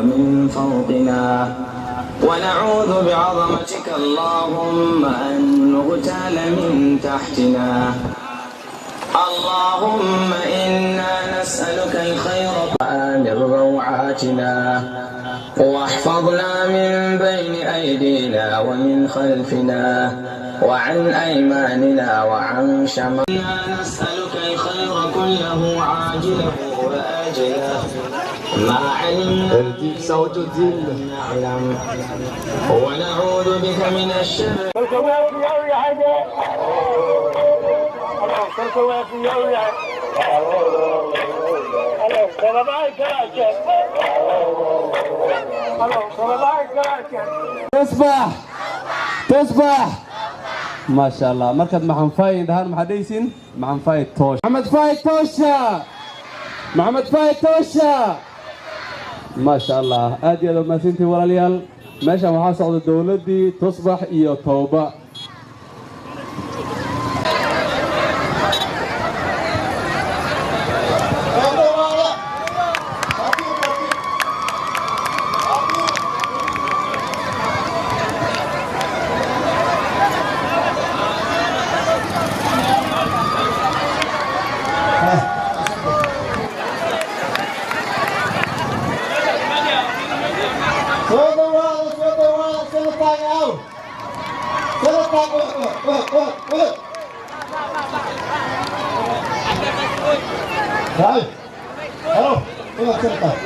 ومن فوقنا، ونعوذ بعظمتك اللهم أن نغتال من تحتنا. اللهم إنا نسألك الخير وآمن روعاتنا، واحفظنا من بين أيدينا ومن خلفنا وعن أيماننا وعن شمائلنا. نسألك الخير كله عاجله وآجله ما علمنا نعلم، ونعوذ بك من الشر. Tusbax, tusbax, maasha Allah. Markaad Maxamed Fay dhahaan, maxaad dhehaysiin? Maxamed Fay toosh, Maxamed Fay toosha, Maxamed Fay toosha. Maasha Allah, aad iyo aad umahadsantihin walaalayaal. Meeshan waxaa socda dowladdii tusbax iyo towba. Soo dhawaada, soo dhawaada, soo taaga, soo taaga. Taal halo, soo taag.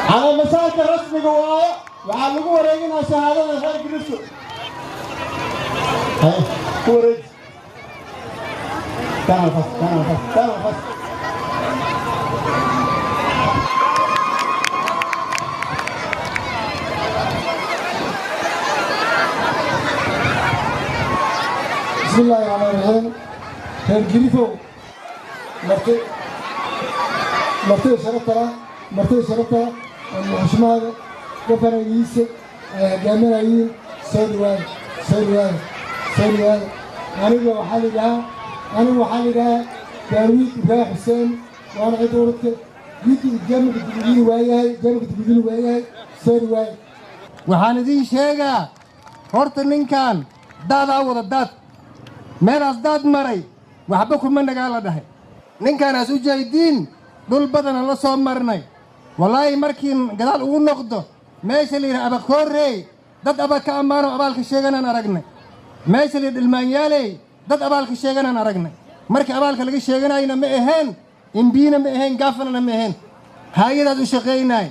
Calaamasaarka rasmiga waayo, waxaa lagu wareeginaa shahaadada reer Giriso ku wareeji. Kana fas, kana fas, kana fas. Bismi illaahi raxmaan raxiim. Reer Girifow, marti martida sharafta, martida sharafta, xushmaada gafanagiisa ay hogaaminayiin, soo dhawaada, soo dhawaada, soo dhawaada. Aniga waxaa la yidhahaa, anigu waxaa la yidhahaa Daawiid Ibraahim Xuseen, waana cid uradka guddiga jaamika digudini waayahay, jaamika digudini waayahay. Soo dhawaada. Waxaan idiin sheegaa horta, ninkan daadaa wada daad, meelaas daad maray waxba kuma nagaa la dhahay. Ninkaanaas u jeediin dhul badana la soo marnay. Wallaahi markiin gadaal ugu noqdo meesha la yidhaha Abakoorey, dad aba ka ammaano abaalka sheeganaan aragnay. Meesha la yidha Dhilmaanyaaley, dad abaalka sheeganaan aragnay. Markii abaalka laga sheeganayna ma aheen imbiina, ma ahayn gaafanana, ma ahayn haayadaad u shaqaynaay.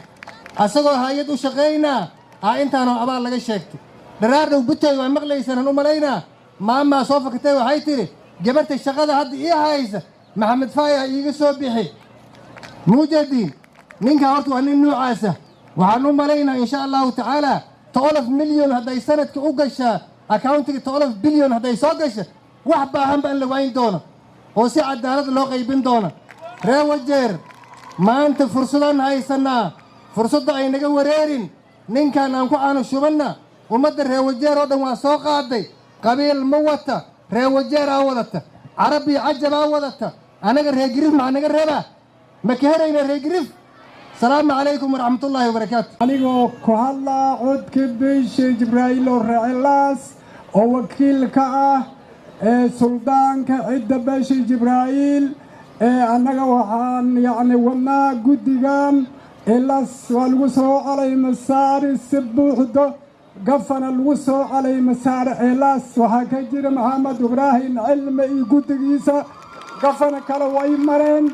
Asagoo haayad u shaqaynaa aa intaanoo abaal laga sheegtay. Dharaar dhow butey waa maqlaysanaan u malaynaa, maamaa soo fakatay, waxay tidhi gabarta shaqada hadda ii haysa Maxamed Faaya iiga soo bixi. Muujadiin ninka horta waa nin nuucaasa. Waxaan u malaynaa insha Allahu tacaala 12 milyan hadday sanadka u gashaa accountiga, 12 bilyan hadday soo gasha, wax baahanba in la wayn doono oo si cadaalad loo qaybin doono. Reer Wajeer, maanta fursadaan haysanaa, fursadda ay naga wareerin. Ninkan aan ku caano shubanna. Ummadda reer Wajeer oo dhan waa soo qaaday, qabiil ma wata, reer Wajeeraa wadata, Carab iyo Cajabaa wadata. Anaga reer Girif maxaa naga reebaa? Ma ka herayna reer Girif? Asalaamu calaykum waraxmatullaahi wabarakaatu. Anigoo ku hadlaa codka beesha Jibraa'iil oo Reecilaas oo wakiil ka ah ee suldaanka cidda beesha Jibraa'iil ee annaga waxaan yacni wadnaa guddigan Ilaas. Waa lagu soo calay masaari si buuxdo, gafana lagu soo calay masaare. Ceelaas waxaa ka jira Maxamed Ibraahim Cilmi iyo guddigiisa. Gafana kale way mareen,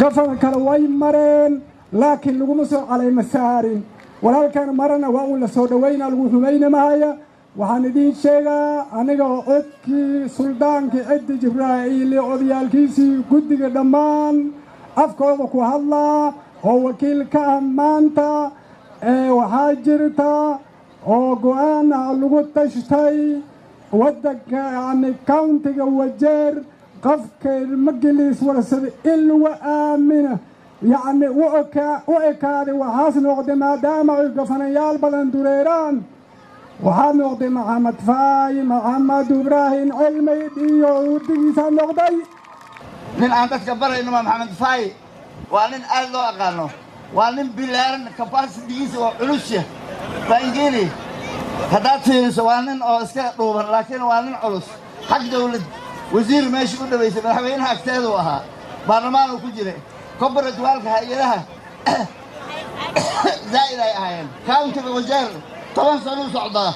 gafana kale way mareen, laakiin laguma soo calayma saarin. Walaalkan marana waa uun la soo dhowayna, lagu xumayna mahaya. Waxaan idiin sheegaa aniga oo codkii suldaankii ciddi Jibraa'iil iyo odayaalkiisii guddiga dhammaan afkooda ku hadlaa, Oo wakiil ka ah maanta waxaa jirta oo go'aan ah lagu tashtay waddanka, yacni county-ga Wajeer, qofka ilmogeliis warsada in lagu aamina, yacni u ekaaday waxaas noqday, maadaama ay gofanayaal badan dureeraan, waxaa noqday Maxamed Faay Maxamed Ibraahim Cilmayd iyo urdigiisa noqday. Nin aan dadka barayno waa Maxamed Faay. Waa nin aad loo aqaano, waa nin bilaaran, capacity-giisa oo culusya baangeli. Haddaad fiiriso, waa nin oo iska dhuuban, laakiin waa nin culus. Xag dawlad wasiir meesha u dhowaysay, madaxweynaha agteeduu ahaa, baarlamaan uu ku jiray, corporate waalka, hay-adaha zaa'id ay ahaayeen. County-ga Wajeer 10 sano u socdaa,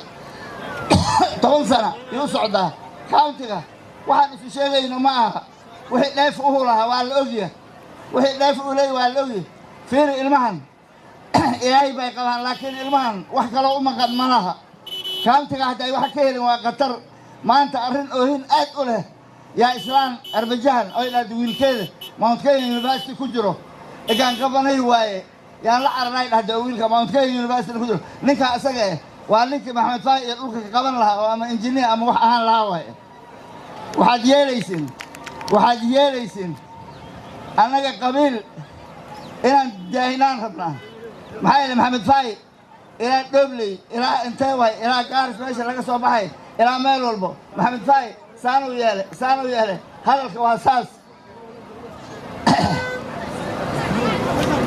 10 sana yuu socdaa county-ga. Waxaan isu sheegayno ma aha. Wixii dheef uhu lahaa waa la ogya, wixii dheef uu leey waa la ogya. Fiiri, ilmahan Ilaahay bay qabaan, laakiin ilmahan wax kaloo u maqan ma laha. County-ga hadda ay wax ka helin waa khatar. Maanta arrin oohin aad u leh yaa islaan Arbajahan oo idhaahda wiilkeeda Mount Kenya University ku jiro egaan qabanay waaye, yaan la caranay dhahda oo wiilka Mount Kenya University ku jiro. Ninkaa isaga eh waa ninkii Maxamed Faay iyo dhulka ka qaban lahaa oo ama engineer ama wax ahaan lahaa waaye. Waxaad yeelaysin, waxaad yeelaysin, annaga qabiil inaan daahinaan rabnaa. Maxaa yeelay, Maxamed Faay ilaa Dhobley, ilaa intee waay, ilaa Gaaris meesha laga soo baxay, ilaa meel walbo Maxamed Faay saanuu yeelay, saanuu yeelay. Hadalka waa saas.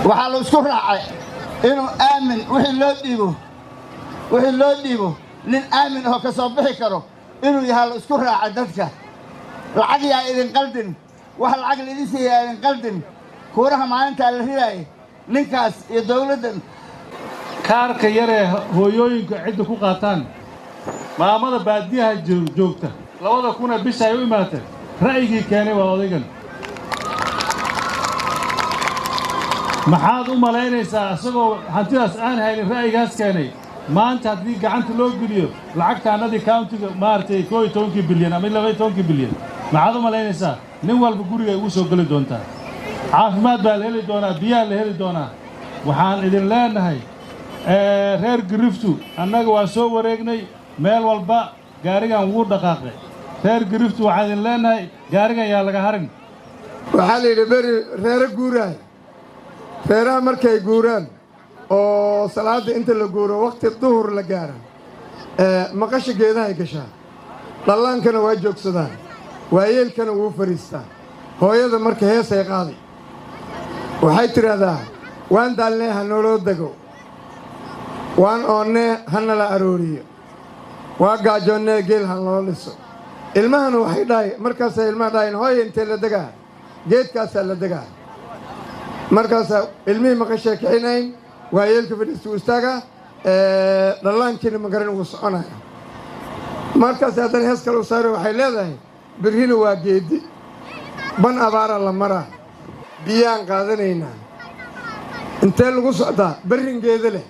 Waxaa la isku raacay inuu aamin wixii loo dhiibo, wixii loo dhiibo nin aamin oo ka soo bixi karo inuu yahaa la isku raacay. Dadka lacag yaa idin qaldin, wax lacag laidin siiya yaa idin qaldin. Kuuraha maalintaa la ridaayay ninkaas iyo dawladdan. Kaarka yaree hooyooyinka cidda ku qaataan, maamada baadiyaha joogta, 2,000 bisha ay u imaatay, ra'yigii keenay waa odaygan. Maxaad u malaynaysaa isagoo hantidaas aan haynin ra'yigaas keenay? Maanta haddii gacanta loo geliyo lacagtaannadii county-ga, maaragtay, 11-kii bilyan ama 12-kii bilyan, maxaad u malaynaysaa? Nin walba guriga ay ugu soo geli doontaa, caafimaad baa la heli doonaa, biyaha la heli doonaa. Waxaan idin leenahay, reer Giriftu, annaga waa soo wareegnay meel walba, gaarigan wuu dhaqaaqay. Reer Giriftu, waxaan idin leenahay, gaarigan yaa laga harin. Waxaa la yidhi beri reero guuraay, reeraha markay guuraan oo salaadda inta la guuro wakhti duhur la gaara, maqasha geedahay gashaa, dhallaankana waa joogsadaan, waayeelkana wuu fadhiistaa. Hooyada marka heesay qaaday, waxay tidhaahdaa: "Waan daalnee, ha nooloo dego, waan oonnee, ha nala arooriyo, waa gaajoonnee, geel ha noo dhiso." Ilmahana waxay dhahay, markaasay ilmaha dhahayn: "Hooya, intee la degaa?" "Geedkaasaa la degaa." Markaasaa ilmihii maqashay kicinayn, waayeelka fadhiista wuu istaagaa, dhallaankiina magaran wuu soconaya. Markaas haddana hees kale u saare, waxay leedahay: "Birrina waa geedi, ban abaara la maraa, biyaan qaadanaynaa, intee lagu socdaa berringeeda leh."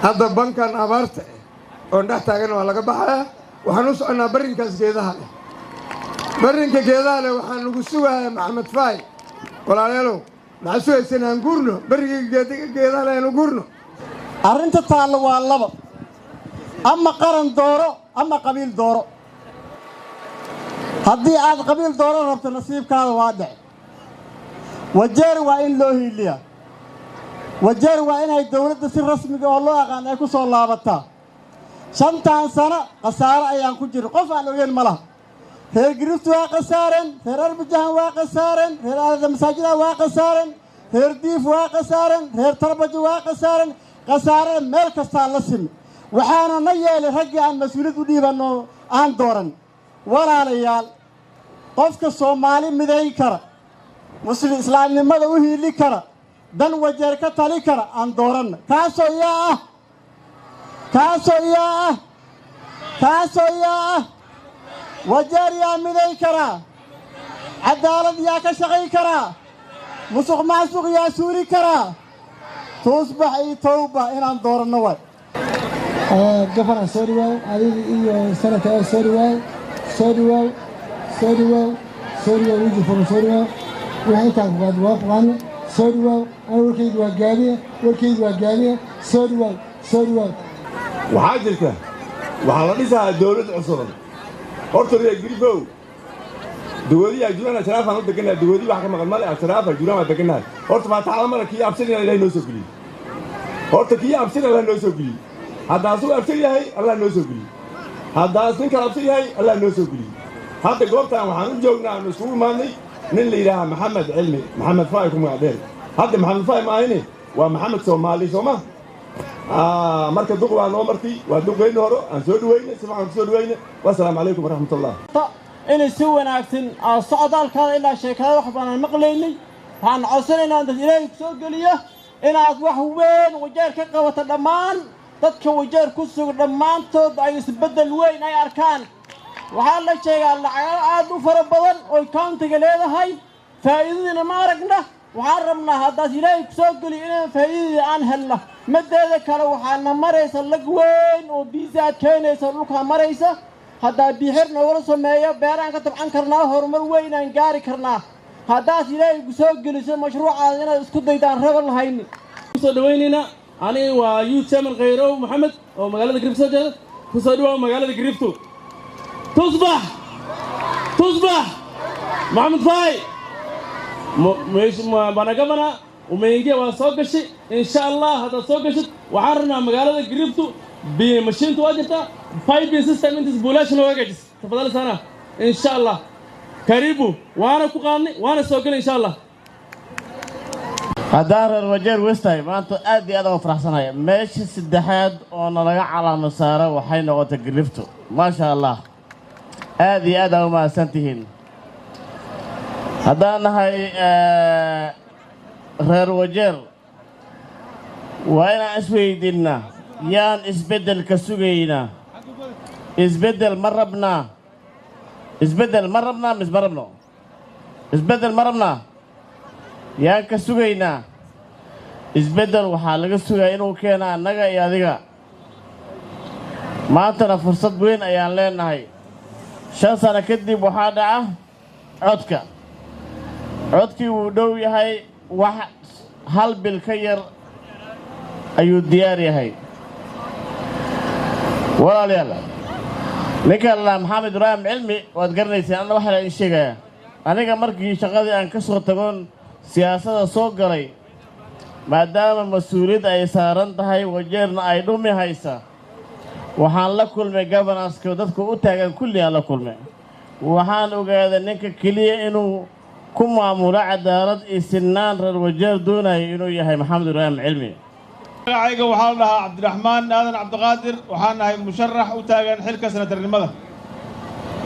Hadda bankan abaarta eh oon dhex taagan waa laga baxayaa. Waxaan u soconnaa barrinkaas geedaha leh, barrinka geedaha leh waxaan lagu sugayaa Maxamed Faay. Walaalayaalow, maxaa sugayseen? Aan guurno barriga geedaha leh, aanu guurno. Arrinta taallo waa laba: ama qaran dooro ama qabiil dooro. Haddii aad qabiil dooro rabto, nasiibkaada waa dhece. Wajeer waa in loo hiiliyaa. Wajeer waa inay dawladda si rasmiga oo loo aqaan ay ku soo laabataa. 5-tan sano khasaare ayaan ku jirin, qof aan ogeyn ma laha. Reer Giriftu waa khasaareen, reer Arbajahan waa khasaareen, reer Aalada Masaajida waa khasaareen, reer Diif waa khasaareen, reer Tarbajo waa khasaareen. Khasaarada meel kastaa la simi. Waxaana na yeelay raggii aan mas-uuliyad u dhiibanno, aan dooran. Walaalayaal, qofka Soomaali midayn kara, Muslim islaamnimada u hiili kara, dan Wajeer ka tali kara aan dooranna. Kaasoo yaa ah? Kaasoo yaa ah? Kaasoo yaa ah? Wajeer yaa midayn karaa? Cadaalad yaa ka shaqayn karaa? Musuq maasuq yaa suuli karaa? Tuusbax iyo towba inaan dooranno waay. Governor, soo dhawaaw. Adiga iyo senator, soo dhawaaw, soo dhawaaw, soo dhawaaw, soo dhawaaw. Wiji furan, soo dhawaaw. Wixii intaan kuqaad waa qabaano. Soo dhawaaw. Ana warkaydu waa gaabiya, warkaydu waa gaabiya. Soo dhawaaw, soo dhawaaw. Waxaa jirta, waxaa la dhisahaa dawlad cusuban. Horta reer Girifow, Dagoodiya Ajuuraan Ashraafaan u degannahay. Dagoodiya wax ka maqan male, Ashraaf Ajuuraan waa degannahay. Horta faataxada male, kii absanaya Ilahay noo soo geliyey. Horta kii absan Allah noo soo geliyey. Haddaasuu absan yahay, Allah noo soo geliyey. Haddaas nin kale absan yahay, Allah noo soo geliyey. Hadda goobtaan waxaan u joognaa, aanu iskugu imaadnay nin la yidhaahaa Maxamed Cilmi, Maxamed Faay ku magac dheer. Hadda Maxamed Faay ma ahayne, waa Maxamed Soomaali, soo ma? Marka duq waa noo martay, waa duqeyni horo aan soo dhaweyne, si fiican ku soo dhaweyne. Wasalaamu calaykum waraxmatullah. Inay si wanaagsan socdaalkaada ilaa sheekada wax baanaan maqlaynay. Waxaan codsanaynaa dad Ilaahay ku soo geliya inaad wax weyn Wajeer ka qabato, dhammaan dadka Wajeer ku sugan dhammaantood ay isbeddel weyn ay arkaan. Waxaa la sheegaa lacago aad u fara badan oy county-ga leedahay, faa'iidadiina ma aragna. Waxaan rabnaa haddaas Ilaahay ku soo geliyo inaan faa'iidadii aan helno. Madeeda kale, waxaana maraysa lag weyn oo biisa aad keenaysa dhulkaa maraysa. Haddaa biixir noogala sameeyo, beeraan ka tabcan karnaa, horumar weyn aan gaari karnaa. Haddaas Ilaahay ku soo geliso mashruucaada inaad isku daydaan raba lahayni. Kusoo dhawaynaynaa. Aniga waa youth chairman Khayrow Maxamed oo magaalada Grifto soo jeeda. Kusoo dhawaaw magaalada Grifto. Tusbax, tusbax, Maxamed Faay. Bwana gavana, umeingia, waa soo gashay. Insha Allah haddaad soo gashid, waxaan rabnaa magaalada Grifto biyo mashiintu waa jirtaa, piping system intaas buulaasha looga gajis. Tafadhali sana. Insha Allah karibu, waana ku qaadnay, waana soo gelay insha Allah. Haddaan reer Wajeer Westahay, maanta aad iyo aad uga faraxsanaya. Meesha saddexaad oo nalaga calaamo saaro waxay noqotay Girifto. Maasha Allah, aad iyo aad aa u mahadsan tihiin. Haddaan nahay reer Wajeer, waa inaan isweydinnaa: yaan isbeddelka sugaynaa? Isbeddel ma rabnaa? Isbeddel ma rabnaa mise ma rabno? Isbeddel ma rabnaa? Yaan ka sugaynaa isbeddel? Waxaa laga sugaa inuu keena annaga iyo adiga. Maantana fursad weyn ayaan leenahay. 5 sano kadib waxaa dhaca codka. Codkii wuu dhow yahay, wax hal bil ka yar ayuu diyaar yahay. Walaalayaal, ninka la Maxamed Ibraahim Cilmi waad garanayseen. Anna waxaa la idin sheegayaa, aniga markii shaqadii aan ka soo tagoon siyaasadda soo galay, maadaama mas-uuliyad ay saaran tahay, Wajeerna ay dhumi haysa, waxaan la kulmay governors-ka dadku u taagan kulli aan la kulmay. Waxaan ogaaday ninka keliya inuu ku maamulo cadaalad iyo sinaan reer Wajeer doonaya inuu yahay Maxamed Ibraahim Cilmi. Magacayga waxaa la dhahaa Cabdiraxmaan Aadan Cabdiqaadir. Waxaan nahay musharax u taagan xilka senatarnimada.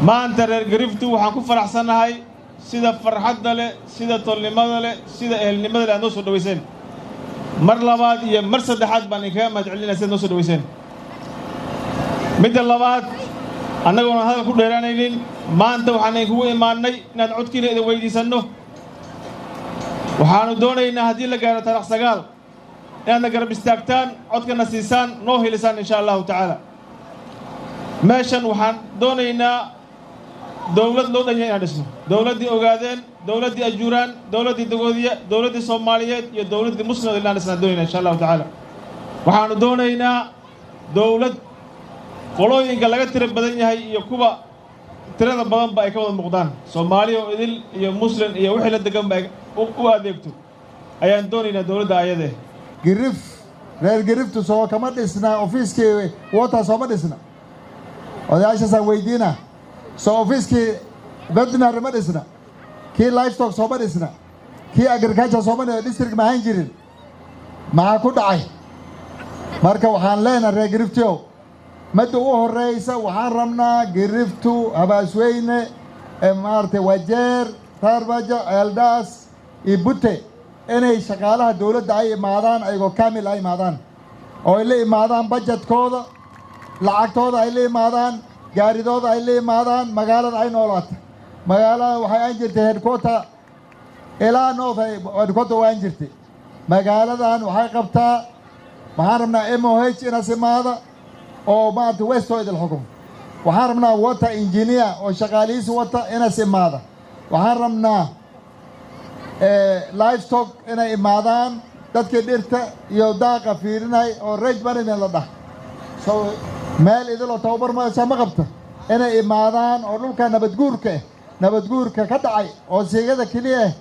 Maanta reer Gariftu waxaan ku faraxsannahay sida farxadda leh, sida tolnimada leh, sida ehelnimada leh aad noo soo dhowayseen. Mar labaad iyo mar saddexaad baan idinkaga mahad celinaya sidaad noo soo dhowayseen. Midda labaad, annagoona hadal ku dheeraanaynin, maanta waxaan idinkugu imaannay inaad codkiina idin weydiisanno. Waxaannu doonaynaa haddii la gaaro taarikh 9 inaadna garab istaagtaan, codkana siisaan, noo hilisaan insha Allahu tacaala. Meeshan waxaan doonaynaa dowlad loo dhan yahay inaan dhisno: dowladdii Ogaadeen, dowladdii Ajuuraan, dowladdii Dagoodiya, dowladdii Soomaaliyeed iyo dowladdii Muslimad inaan dhisnaan doonayna insha Allahu tacaala. Waxaannu doonaynaa dowlad qolooyinka laga tiro badan yahay iyo kuwa tirada badanba ay ka wada muuqdaan, Soomaaliya oo idil iyo Muslim iyo wixii la deganba ay u adeegto ayaan doonaynaa dowladda ayadee. Girif, reer Giriftu soo kama dhisna ofiiskii water? Sooma dhisna? Odayaashaasaan weydiina. Soo ofiiskii veterinary ma dhisna? Kii livestock sooma dhisna? Kii agriculture sooma dhisna? District ma ahaan jirin? Maxaa ku dhacay? Marka waxaan leenahay reer Giriftiow, madda u horreysa waxaan rabnaa Giriftu, Habaasweyne, maaragtay, Wajeer, Taarbaja, Ceeldaas iyo Bute inay shaqaalaha dowladda ay imaadaan ayagoo kaamil ay imaadaan, oo ay la imaadaan bajetkooda, lacagtooda ay la imaadaan, gaaridooda ay la imaadaan, magaalada ay noolaata. Magaalada waxay aan jirtay headquarter ilaa north headquarter waan jirtay. Magaaladan waxay qabtaa, waxaan rabnaa MOH inaas imaada oo maarata west oo idil xukum. Waxaan rabnaa water engineer oo shaqaalihiisa wata inaas imaada. Waxaan rabnaa Livestock inay imaadaan, dadkii dhirta iyo daaqa fiirinay oo range management la dhah, so meel idiloo tababar maysa ma qabta, inay imaadaan oo dhulka nabadguurka ah, nabadguurka ka dhacay oo siigada keliya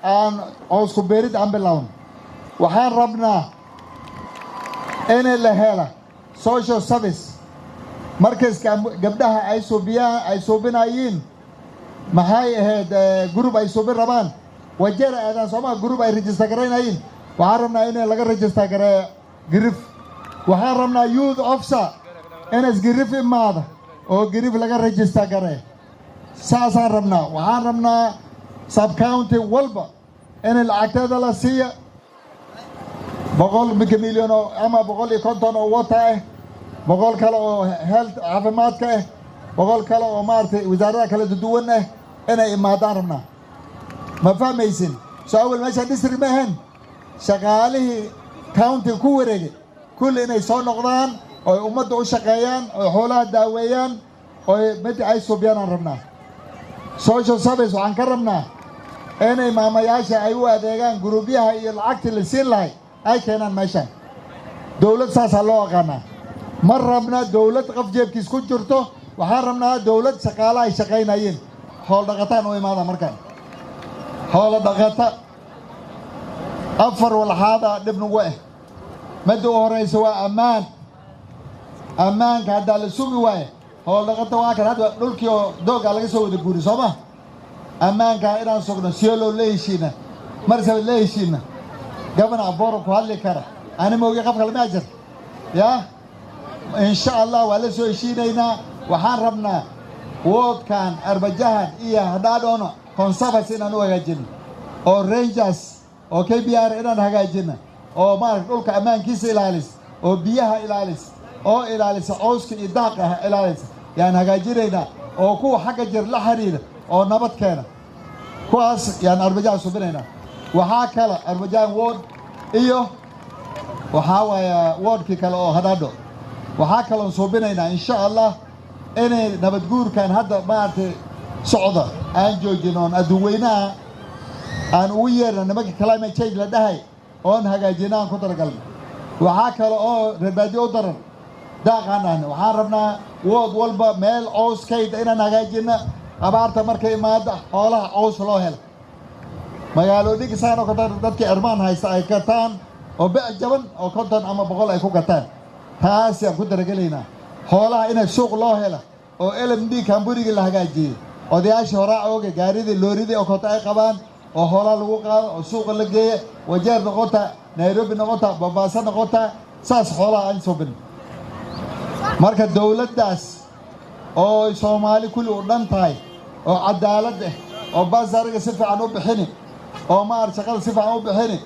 ah, aan cawsku beerid aan bilown. Waxaan rabnaa in la hela social service markaska gabdhaha ay suubiyaan, ay suubinayiin, maxay ahayd, group ay suubin rabaan, Wajeer aadaan sooma, group ay register garaynayiin. Waxaan rabnaa in laga register gareeyo Girif. Waxaan rabnaa youth officer inas Girif imaada oo Girif laga register gareeyo. Saasaan rabnaa. Waxaan rabnaa sub county walba in lacagteeda la siiya, 100 milyan oo ama 150 oo water ah, 100 kale oo health, caafimaadka ah, 100 kale oo maaragtay wasaaradaha kala duwan ah inay imaadaan rabnaa. Ma fahmaysin? Soo awal meeshaan district ma ahayn. Shaqaalihii county ku wareegay kulli inay soo noqdaan oy ummadda u shaqeeyaan, oy xoolaha daaweeyaan, oy mid ay suubiyaan aan rabnaa. Social service waxaan ka rabnaa inay maamayaasha ay u adeegaan, guruubyaha iyo lacagtii la siin lahay ay keenaan meeshaan. Dowlad saasaa loo aqaanaa. Ma rabna dowlad qof jeebkiis ku jirto. Waxaan rabnaa dowlad shaqaale ay shaqaynayeen. Xoolo dhaqataan u imaada. Markaan xoolo dhaqata, afar walxaada dhib nagu ah. Midda u horaysa waa ammaan. Ammaanka haddaa la sugi waaye, xoolo dhaqata waa kan hadda dhulkii oo dooggaa laga soo wada guuri, soo ma? Ammaanka inaan sugno, Siolo la heshiina, Marsabit la heshiina, Governor Aboro ku hadli kara, ani moogi qof kale ma jir ya. Insha Allah waa la soo heshiinaynaa. Waxaan rabnaa wardkan Arbajahan iyo Hadhaadhoona conservancy inaan u hagaajino, oo rangers oo KBR inaan hagaajino, oo maarata dhulka ammaankiisa ilaalis, oo biyaha ilaalis, oo ilaalisa cawska iyo daaqa ilaalisa yaan hagaajinaynaa, oo kuwa xagga jir la xiriira oo nabad keena. Kuwaas yaan Arbajahan subinaynaa. Waxaa kale Arbajahan ward iyo waxaa waaya wardkii kale oo Hadhaadho. Waxaa kaloon suubinaynaa, insha Allah, inay nabadguurkan hadda maaragtay socda aan joojin, oon adduun weynaha aan ugu yeerna nimanka climate change la dhahay, oon hagaajina aan ku talagalno. Waxaa kale oo reerbaadiyo u daran daaqaan ahna. Waxaan rabnaa ward walba meel cawskayda inaan hagaajina, abaarta markay imaada xoolaha caws loo helo, magaalooyinka saan oo kale dadka ermaan haysta ay gataan oo bec jaban oo 50 ama 100 ay ku gataan. Taasaan ku daragelaynaa. Xoolaha inay suuq loo hela oo LMD kamburigii la hagaajiyey, odayaashii horaa ooga gaaridii looridii oo kota ay qabaan oo xoolaha lagu qaado oo suuqa la geeya, Wajeer noqota, Nairobi noqota, Bombaaso noqota, saas xoolaha aan subin. Marka dowladdaas oo Soomaali kulli u dhan tahay, oo cadaalad ah, oo bursary-ga si fiican u bixini, oo maarata shaqada si fiican u bixini,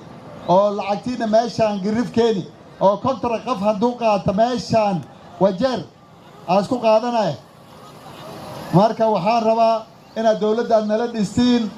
oo lacagtiina meeshaan Girif keeni, oo contract qof hadduu qaato meeshaan Wajeer aas ku qaadanaya. Marka waxaan rabaa inaad dowladdaad nala dhistiin.